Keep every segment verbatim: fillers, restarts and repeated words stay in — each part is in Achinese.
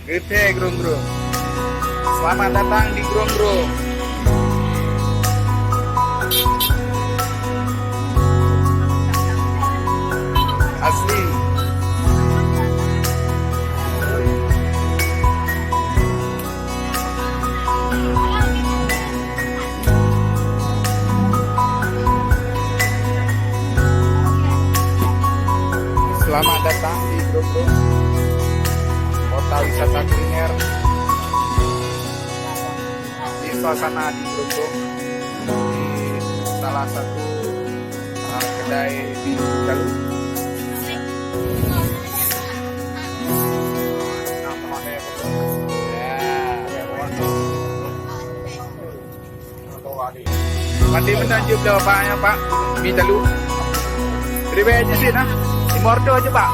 Geutée Grong-Grong. Selamat datang di Grong-Grong. Asli. Selamat datang di Grong-Grong, kota wisata kuliner. Di suasana di Grong-Grong, di salah satu, uh, kedai di Dalu. Pati meunan jeuet lé Bapak nyan, Pak. Mi talu. Ribèe jeuet sit, nah. Lima ratus aja, Pak.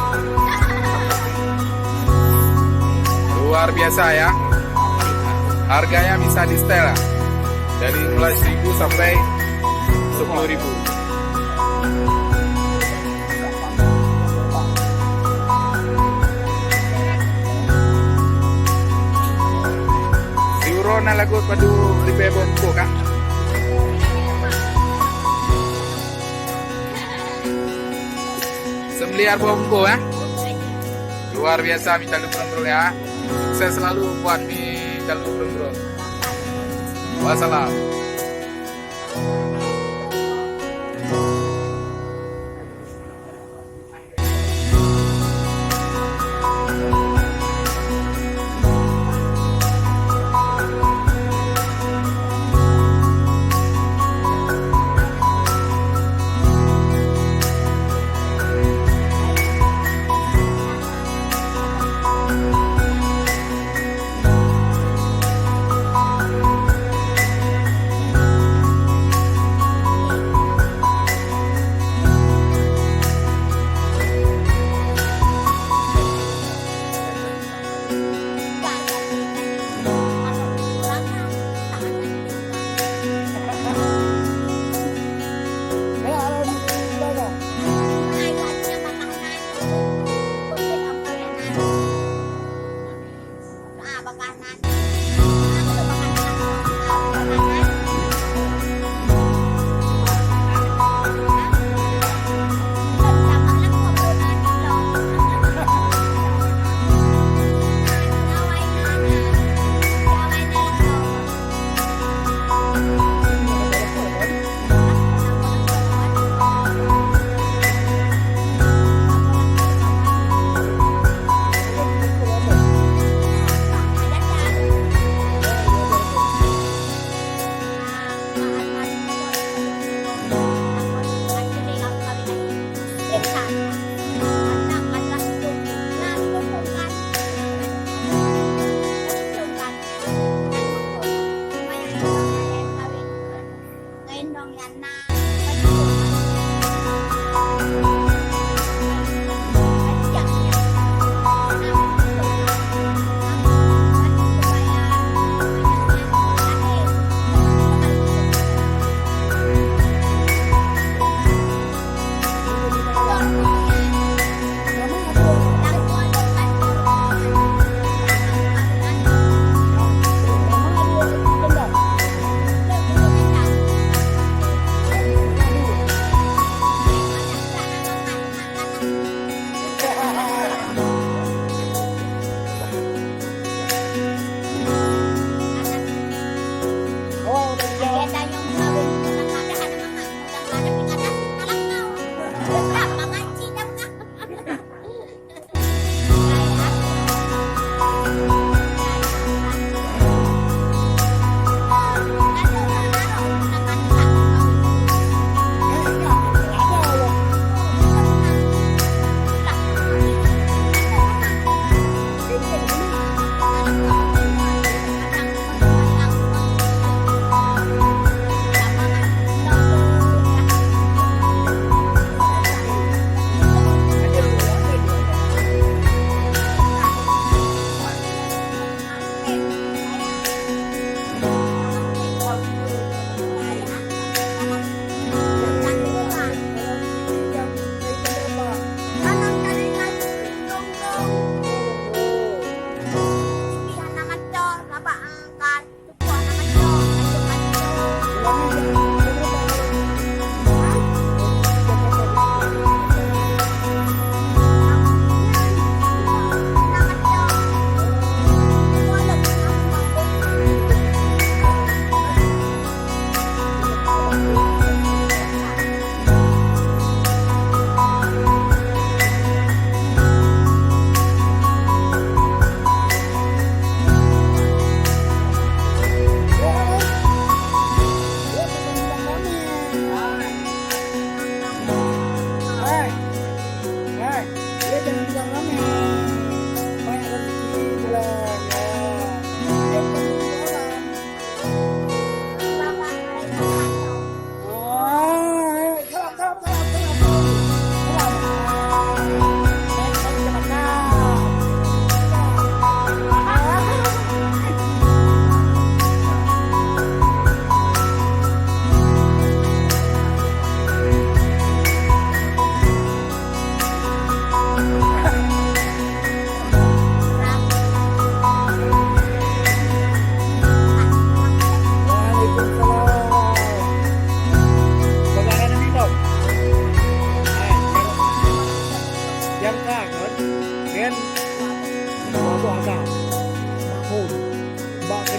Luar biasa, ya. Harganya bisa di-setel, lah. Dari mulai seribu sampai sepuluh ribu. Siuroe na lagot padub ribèe boh bungkôh, Kak. Seumilyar boh bungkôh, eh. Luar biasa, mi talu Grong-Grong, ya. Sukses selalu buat mi talu Grong-Grong. Wassalam.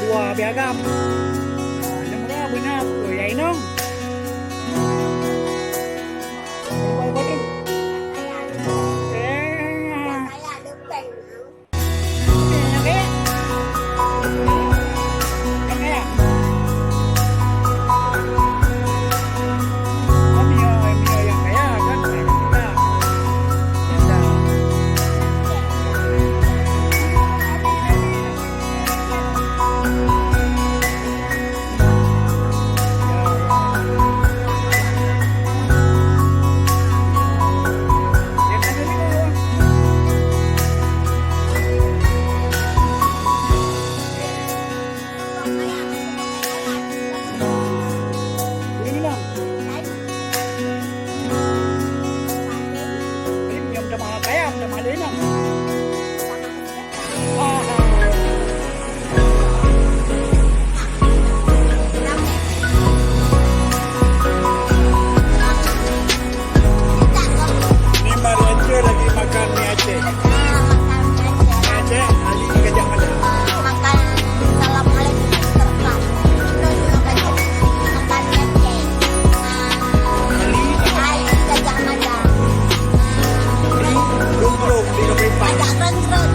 Wah, biagam. Nyang murah beuna peue, ya inong? Wah, wah, wah. Eh. Ni Marianto lagi makan mi Aceh. Mi Aceh, Ali Gajah Mada. Makan. Assalamualaikum, Mister Trump. Makan mi Aceh. Ali Gajah Mada. Rung-rung di Kepri Park. Agak reng-reng lah.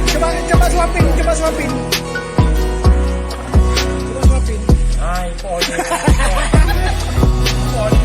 Coba, coba suapin, coba suapin. Coba suapin. Hai, po ni. Po ni.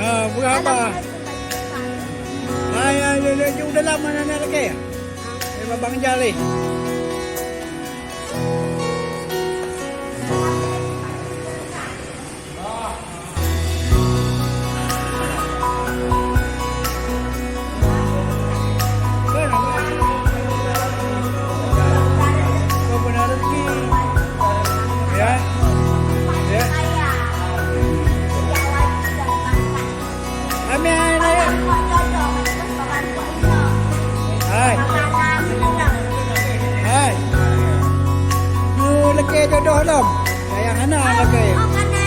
Ha, beurapa? Hai, hai, lé, lé, ju dalam mana nak lagi? Eh, babang jali. Hai. Hai. Nyoe lakée jodoh lom. Sayang hana lakée. Hana.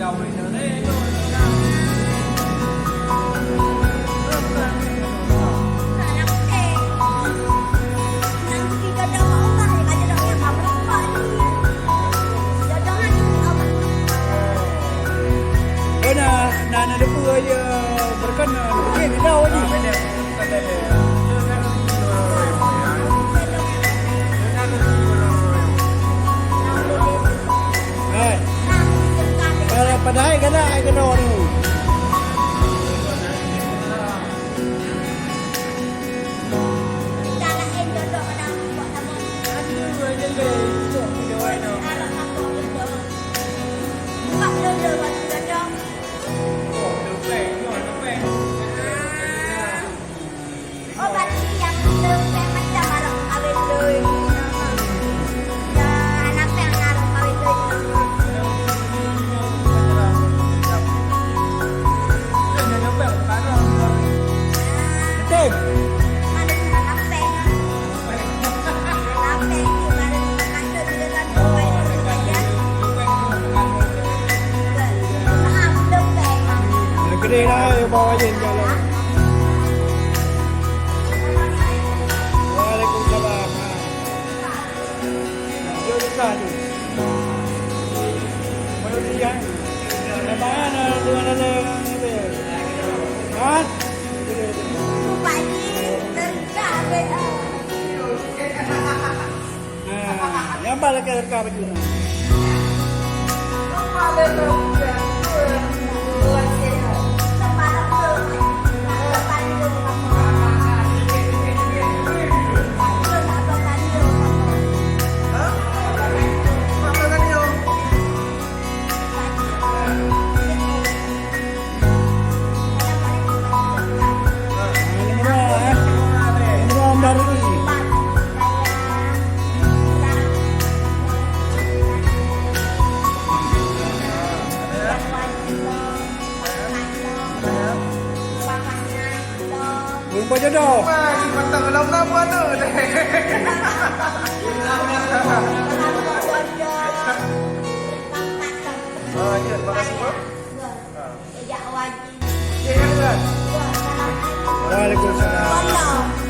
Oh, na, na, na debu aja berkenan. Okey, dah wajib. Eh, padahai kena ai kena tu. Gede lah, eh, bawa je jalan. Waalaikumsalam. Ha. Dia dekat tu. Mana dia? Mana dia? Ha? Pagi terdekat. Nah, nyambar lagi reka baju. Belum berjodoh. Wah, si patah belum nama tu. Ah, ya, terima kasih, Bang. Waalaikumsalam.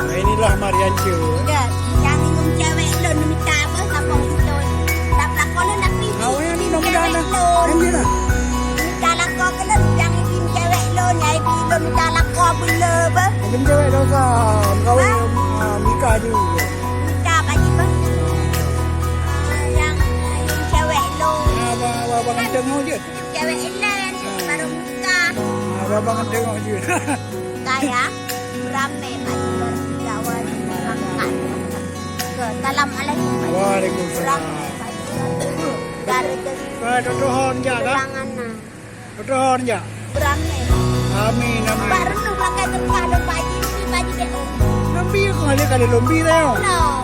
Nah, inilah Marianche. Ya, nyang inong cewek lôn mita apa, sapo inong. Tak pelakon lôn tapi cewek lôn. Mita lako ke lôn, nyang ibi cewek lôn, nyang ibi lôn mita lako bela bah. Ibi cewek dosa, kawin, ah, nikah juga. Nikah bagi bah. Ah, nyang, nyang cewek lôn. Nah, abang, abang, abang ganteng mau je. Cewek lain, baru nikah. Ah, abang tengok je. Kaya, beramai Pak Jibar, Jawa, makan. Ke, assalamualaikum, Pak Jibar. Waalaikumsalam. Beramai Pak Jibar. Dari ke Kau dah dohon je, kan? Beramai. Beramai. Amin, amin. Baru nu pakai tempat dong Pak Ji, Pak Ji dek, oh. Nabi kau ada kali lombi tau. Belum.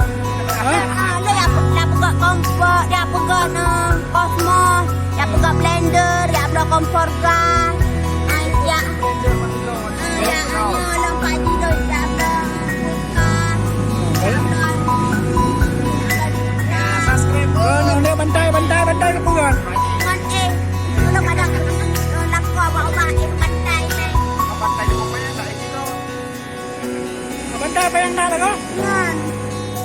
Hah? Ah, lo ya, ya peugah kompor, ya peugah, nah, kosmos, ya peugah blender, ya bloe kompor gas. Ah, ya. Ah, ya, hanya lom Pak Ji doi, ya bloe kulkas, ya bloe. Oh, nah, dia bantai, bantai, bantai ke peugah. Ngon eh, lo kadang, eh, lakoe bak ubat, eh, bantai, eh. Bantai apa yang nak lakoe? Ngon.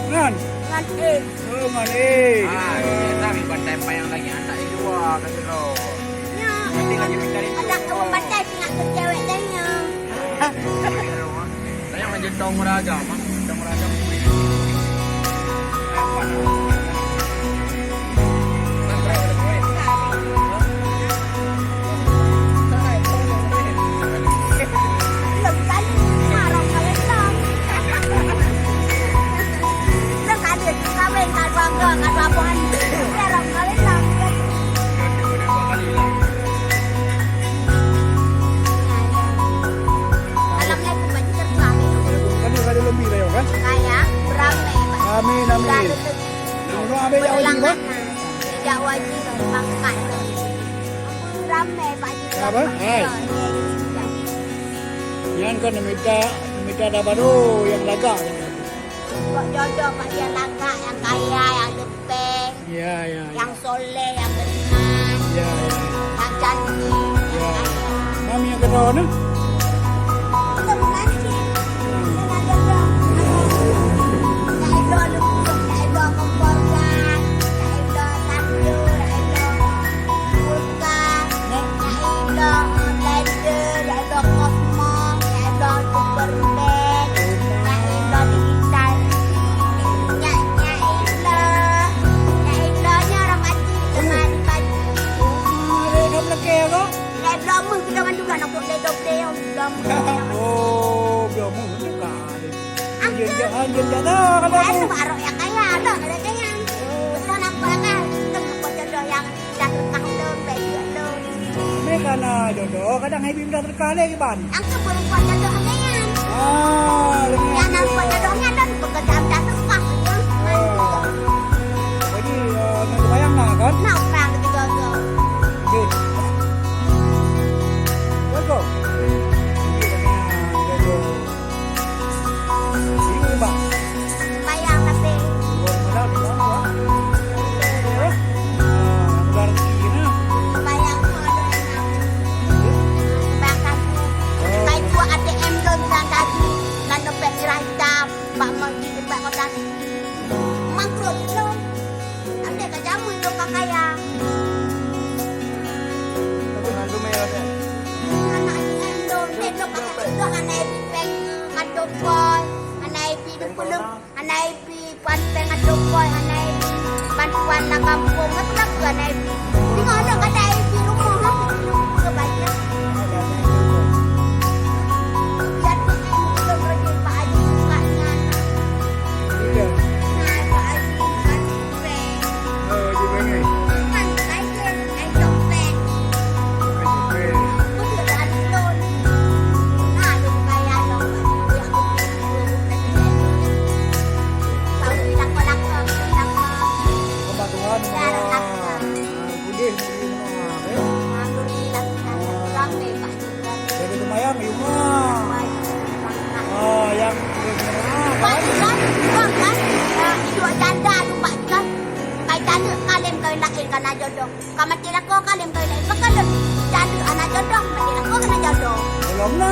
Ngon? Ngon eh. Oh, ngon eh. Ah, dia tak ambil bantai payang lagi, anak dia dua, kata lo. Ya, ada, ada bantai tengah tu cewek dia nya. Saya menjadi tamu raga, Mak. Tamu raga. Amin, amin. Amin, amin. Nyoe abéh jak haji, bah? Jak haji, bangkai. Ramé, Pak Haji. Apa? Hai. Nyan kan mita, mita dah baru yang lagak. Kok jodoh, Pak, yang lagak, yang kaya, yang lepeng, ya, ya, ya, yang soleh, yang beriman, ya, ya, yang cantik, ya, yang kaya. Mami yang kedua ni? Kita bukan sih. Kita jodoh. Kita jodoh lembut, kita jodoh kompornya, kita jodoh sambil, kita jodoh kulkas, kita jodoh blender, kita jodoh kosmos, kita jodoh super band, kita jodoh digital. Nyak, nyak jodoh, nyak jodohnya orang mati, teman mati. Ada yang nak melakeh kok? Lhèe bloe meuh keudroe mandum, nak pok lhèe doblé, lhèe bloe meuh. Oh, bloe meuh tu ka. Angkeuk. Jeuet jak, jeuet jak dah, kalau tu. Anu, arok nyang kaya, lôn ada kaya. Beutôi nampak kan? Lôn buka jodoh nyang dah teuka lôn, bèk jeuet lôn. Meuka na jodoh, kadang hai bim dah teuka lé kiban. Angkeuk beureumpok jodoh kaya. Ah, lebih. Nyang nampak jodoh nyan lôn buka jam dah teuka, ya. Ah. Jadi, eh, nak bayang nak kan? Nak bayang keu jodoh. Okey. Jaga. Jaga. Bingung, Bang. Bayang tapi. Dua malam, dua malam. Ah, mudah rezeki ni. Bayang tu ada enak. Bayang tadi. Kai dua A T M tu bilang tadi. Kan dompet sirah hitam. Bak masjid, bak kota. Mangkrut tu. Andai ka jameun lôn ka kaya. Anak inong lôn, lôn ka kaya, hana ibi péng kantô pôi, hana ibi dupeuleueng, hana ibi pan péng kantô pôi, hana ibi bantuan lam gampông, peue-peue hana ibi. Singoh lôn ka ibi rumoh, ha, keu banyak. Biar lôn rajin Pak Haji buka nyan. Iya. Nah, Pak Haji buka. Oh, di mana? Kebatuan, wah, pulih, pulih, wah, eh. Jadi lumayan, yuk, wah. Ah, yang, ah, kan? Pak Iwan, Iwan, kan? Ya, dua janda tu, Pak Iwan. Kai janda, kalem kai lain, kana jodoh. Ka maté lakoe ka lé meukawen laén. Pakon lôn janda hana jodoh, maté lakoe hana jodoh. Belum na.